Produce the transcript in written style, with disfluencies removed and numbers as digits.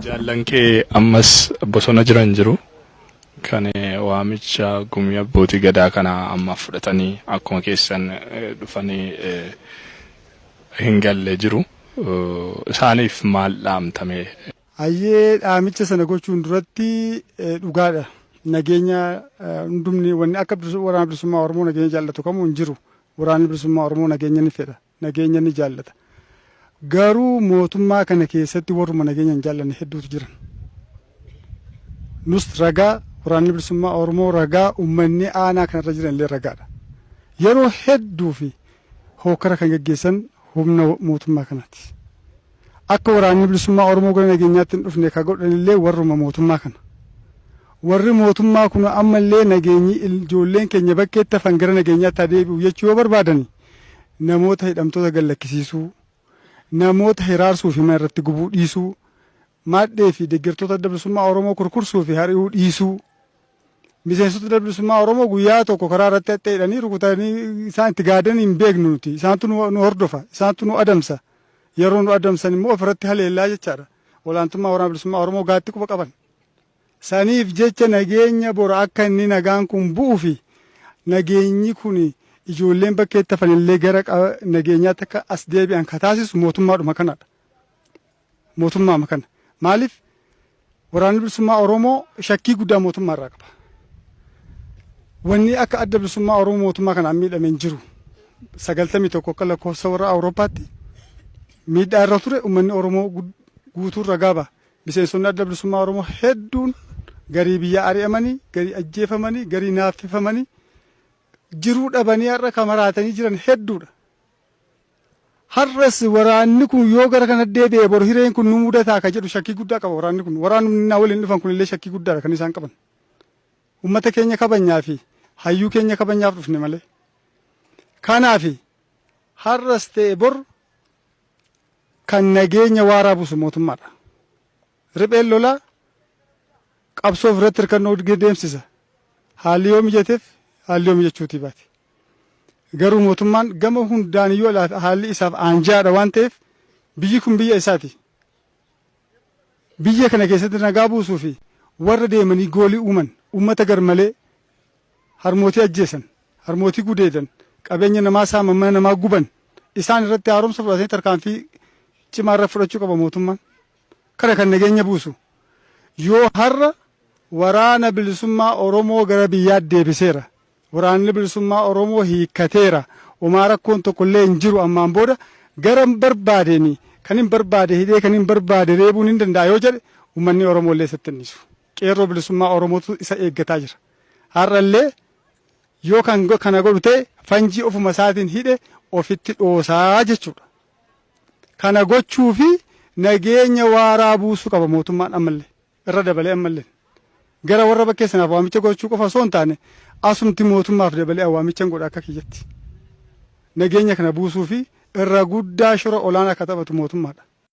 Jaallan kee ammas bosona jiran jiru. Kan waamicha gumii abbootii gadaa kana ammaaf fudhatanii akkuma keessan dhufanii hin galle jiru. Isaaniif maal dhaamtame? Hayyee dhaamicha sana gochuun duratti dhugaadha. Nageenya hundumni wanni akka waraana bilisummaa Oromoo nageenya jaallatu kamuu hin jiru. Waraanni bilisummaa Oromoo nageenya ni fedha. Nageenya ni jaallata. Garuu mootummaa kana keessatti warruma nageenya hin jaallanne hedduutu jiran. Nus ragaa waraanni bilisummaa Oromoo ragaa uummanni aanaa kanarra jiran illee ragaadha. Yeroo hedduu fi hookkara kan geggeessan humna mootummaa kanaati. Akka waraanni bilisummaa Oromoo gara nageenyaatti hin dhufne ka godhan illee warruma mootummaa kana. Warri mootummaa kun ammallee nageenyi ijoolleen keenya bakkeetti hafan gara nageenyaatti haa deebi'u jechuu yoo barbaadani namoota hidhamtoota gad lakkisiisuu, namoota hiraarsuu fi mana irratti gubuu dhiisuu, maadhee fi deggertoota Adda Bilisummaa Oromoo kurkursuu fi hari'uu dhiisuu, miseensota Adda Bilisummaa Oromoo guyyaa tokko karaa irratti haxxee hidhanii rukutanii isaan itti gaadan hin beeknu nuti. Isaantu nu hordofa, isaantu nu adamsa. Yeroo nu adamsan immoo ofirratti haleellaa jechaadha. Olaantummaa Waraana Bilisummaa Oromoo gaatti quba qaban. Saniif jecha nageenya bor akka inni nagaan kun bu'u fi nageenyi kun ijoolleen bakkeetti hafan illee gara nageenyaatti akka as deebi'an ka taasisu mootummaadhuma kanadha. Mootummaama kana. Maaliif waraanni bilisummaa Oromoo shakkii guddaa mootummaa irraa qaba. Wanni akka adda bilisummaa Oromoo mootummaa kanaan miidhame hin jiru. 91 akka lakkoofsa warra Awurooppaatti miidhaa irra ture uummanni Oromoo guutuun ragaa ba'a. Miseensonni Adda Bilisummaa Oromoo hedduun garii biyyaa ari'amanii, garii ajjeefamanii, garii naaffifamanii, jiruu dhabanii har'a ka maraatanii jiran hedduudha. Har'as waraanni kun yoo gara kana deebi'e bor hireen kun nu mudataa ka jedhu shakkii guddaa qaba waraanni kun. Waraanni na waliin dhufan kun illee shakkii guddaadha kan isaan qaban. Uummata keenya kabajnaa fi hayyuu keenya kabajnaaf dhufne malee. Kanaaf har'as ta'e bor kan nageenya waaraa buusu mootummaadha. Ripheen lolaa qabsoo ofirratti hirkannoo deemsisa. Haalli yoo mijateef haalli yoo mijachuutii baate. Garuu mootummaan gama hundaan yoo haalli isaaf aanjaadha waan ta'eef biyyi kun biyya isaati. Biyya kana keessatti nagaa buusuu fi warra deemanii goolii uuman uummata garmalee harmootii ajjeesan, harmootii gudeedan, qabeenya namaa saaman, mana namaa guban isaan irratti haaromsa fudhatanii tarkaanfii cimaa irra fudhachuu qaba mootummaan. Kana kan nageenya buusu. Yoo har'a waraana bilisummaa Oromoo gara biyyaatti deebiseera. Waraanni bilisummaa Oromoo hiikkateera. Homaa rakkoon tokko illee hin jiru ammaan booda gara barbaadeen kan hin barbaade hidhee kan hin barbaade reebuun hin danda'a yoo jedhe uummanni Oromoo illee isatti hin dhiisu. Qeerroo bilisummaa Oromootu isa eeggataa jira. Har'allee yoo kan kana godhu ta'e fanjii ofuma isaatiin hidhe ofitti dhoosaa jechuudha. Kana gochuu fi nageenya waaraa buusuu qaba mootummaan ammallee irra dabalee ammallee. Gara warra bakkee sanaaf waamicha gochuu qofa osoo hin taane asumti mootummaaf dabalee waamicha godha akka kiyyatti. Nageenya kana buusuu fi irra guddaa shora olaanaa akka taphatu mootummaadha.